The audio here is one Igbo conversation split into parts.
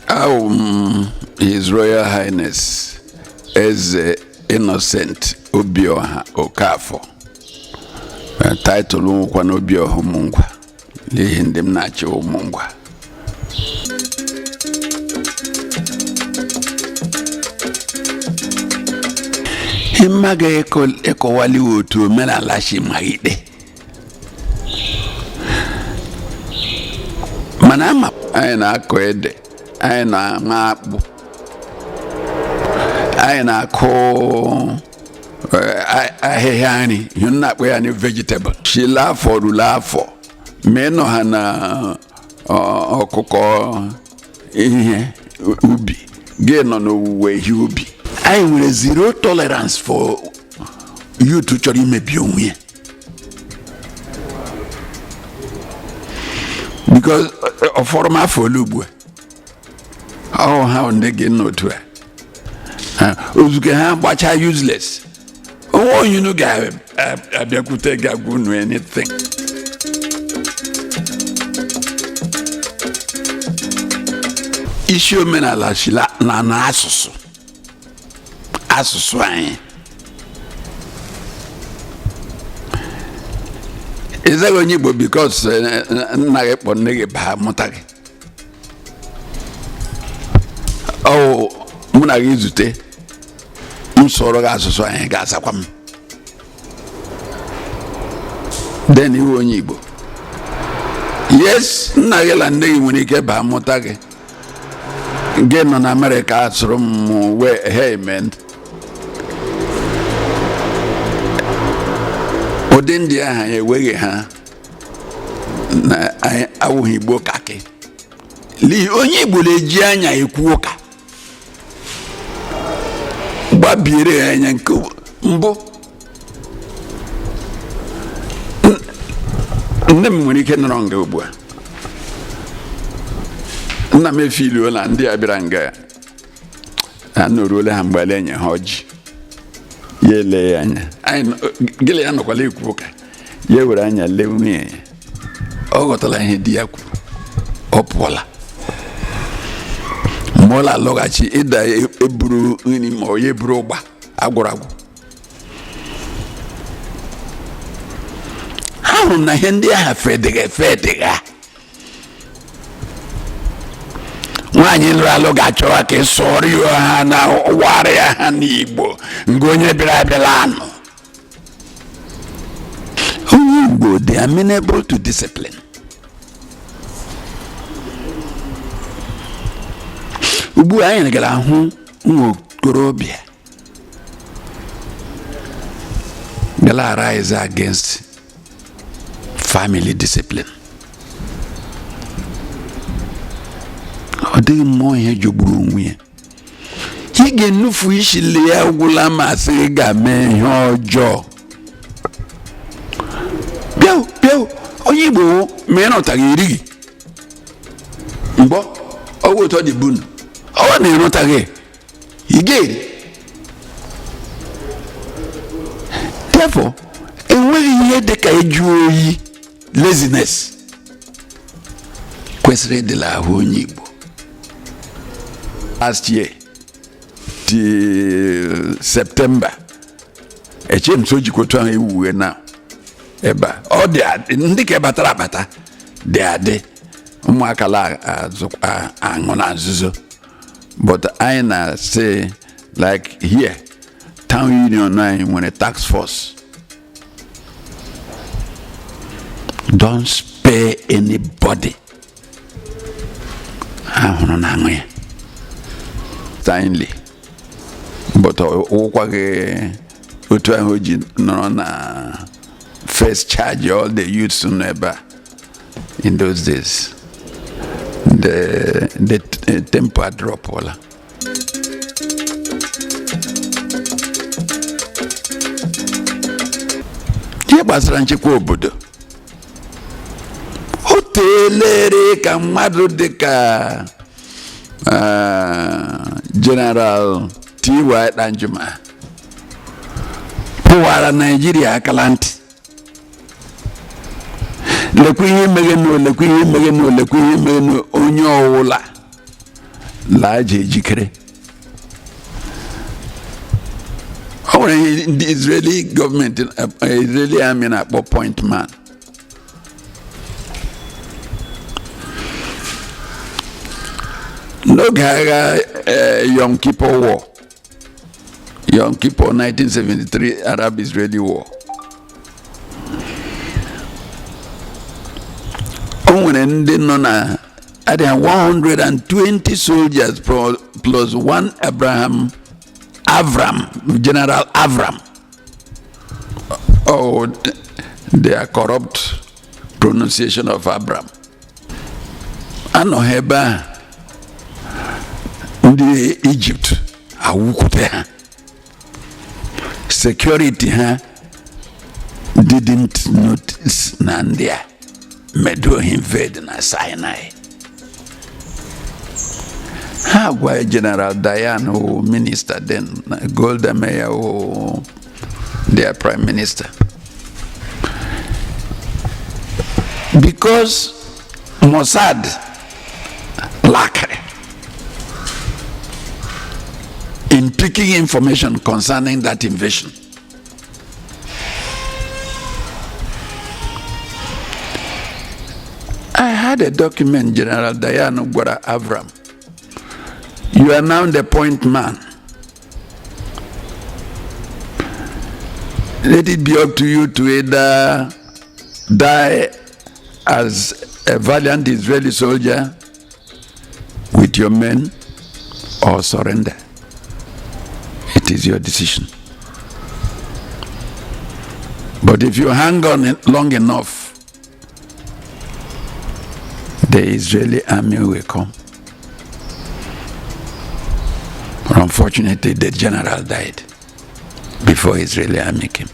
Awụ m His Royal Highness Eze Innocent Obioha Okafor. Title nwụkwa na Obioha Ụmụngwa n'ihi ndị m na-achị Ụmụngwa. Mma ga-ekọwali otu omenala si magide, mana ama anyị na-akọ ede, anyị na-ama akpụ, anyị na-akụ ahịhịa nri, ihe m na-akpọ ya ni vegetable. Shila afọ ruru afọ ma ị nọ ha na ọkụkọ ihe ubi gị nọ n'owuwe ihe ubi. Anyị nwere zero tolerance for youth chọrọ imebi onwe ya, because ọfọrọ m afọ ole ugbu a ọ ha ndị gị n'otu a ozuke ha gbachaa useless. Onwe onye unu ga-abịakwute ga-agwa unu anything. Isi omenala si na asụsụ anyị. Ịzaghị onye Igbo because nna gị kpọ nne gị baa mụta gị. Ọ mụ na gị zute, m sụọrọ gị asụsụ anyị, ga-asakwa m then iwe onye Igbo. Yes, nna gị na nne gị nwere ike baa mụta gị, gị nọ na Amerịka sụrụ m wee hey man. Ụdị ndị ahụ anyị enweghị ha na anyị awụghị Igbo kakị. N'ihi onye Igbo na-eji anya ekwu ụka gbabiere ya anya. Nke mbụ, nne m nwere ike nọrọ nga ugbu a, nna m efiluola ndị a bịara nga a nọruola ha mgbe ala enye ha ọjị, ya ele ya anya. Anyị gịlị ya nọkwala ekwu ụka, ya were anya lee nwunye ya, ọ ghọtala ihe di ya kwuru, ọ pụọla. Mgbe ọ na-alọghachi ịda eburu nri ma ọ ya eburu ụgba agwụrụ agwụ. Ahụrụ m na ihe ndị ahụ fedịga efedịga. Nwaanyị lụrụ alụ ga-achọwa ka ị sụọrọ ya ha na warịa ha n'Igbo nga onye bịara abịala anụ. Onye Igbo dị amenable to discipline. Ugbu a anyị gara ahụ ụmụ okorobịa gara arise against family discipline. Ọ dịghị mmụọ ihe jọgburu onwe ya. Ị ga-enufu isi lee ya gwụla ma sị gị ga-eme ihe ọjọọ. Bịa bịa, onye Igbo ma ị nọtaghị eri gị mgbọ ọgwụ ụtọ dị bunu ọ na ịrụtaghị ị ga-eri. Therefore, enweghị ihe dị ka ịjụ oyi, laziness kwesịrị ịdịla ahụ onye Igbo. Last year till September, eche m so jikwa otu ahụ ewuwe na ebe a ọ dị ndị ka batara abata dị adị ụmụaka la aṅụ na nzuzo. But anyị na-asị, like here, town union anyị nwere task force. Don't spare anybody ha hụrụ na aṅụ ya. Stanley, but ụkwa gị otu ahụ o ji nọrọ na first charge all the youths nọ ebe a in those days, the tempo adropụla. Ihe gbasara nchekwa obodo, o Teelere ka mmadụ dịka General T.Y. Danjuma pụwara Naijiria akala ntị, lekwa ihe meghenụ, lekwa ihe meghenụ, lekwa ihe meghenụ, onye ọwụla laa ji ejikere. O nwere ihe ndị Israeli gọọmenti, Israeli army na-akpọ point man. N'oge agha Yom Kippur War, Yom Kippur 1973 Arab Israeli War, o nwere ndị nọ na adịghị 120 soldiers plus one Abraham Avram, General Avram. Oh, their corrupt pronunciation of Abram. Anọghị ebe a, ndị Egypt awụkwute ha. Security ha didn't notice na ndị a medo invade na Sinai. Ha gwa General Dayan o minister then, na Golda Meir o their prime minister, because Mossad lacked in picking information concerning that invasion. I had a document General Dayan gwara Avram, "You are now the point man. Let it be up to you to either die as a valiant Israeli soldier with your men or surrender. It is your decision. But if you hang on long enough, the Israeli army will come." But unfortunately, the general died before Israeli army came.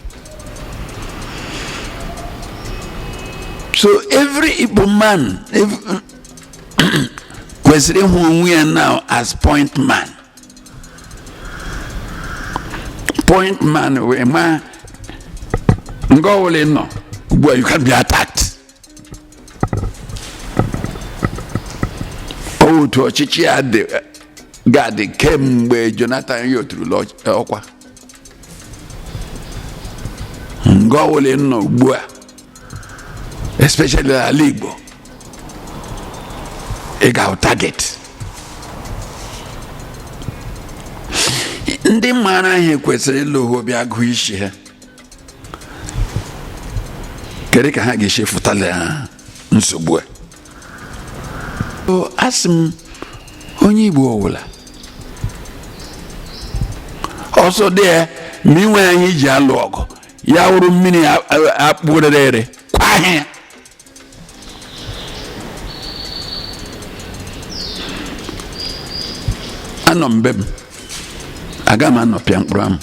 So every Igbo man kwesịrị ịhụ onwe ya now as point man. Point man wee ma nga ọbụla ị nọ ugbu a, you can be attacked. Otu ọchịchị a dị ga-adị kemgbe Jonathan yoturula ọkwa, nga ọbụla ị nọ ugbu a, especially n'ala Igbo, ị ga target. Ndị maara ihe kwesịrị ịlụ bịa gụọ isi ha, kedu ka ha ga-esi fụtala ha nsogbu a. Asị m onye Igbo ọbụla ọsọ dị ya ma inwe anyị ji alụ ọgụ, ya wụrụ mmiri akpụ rere ere kwa ahịa ya. Anọ m be m, aga m anọ pịa mkpụrụ amụ.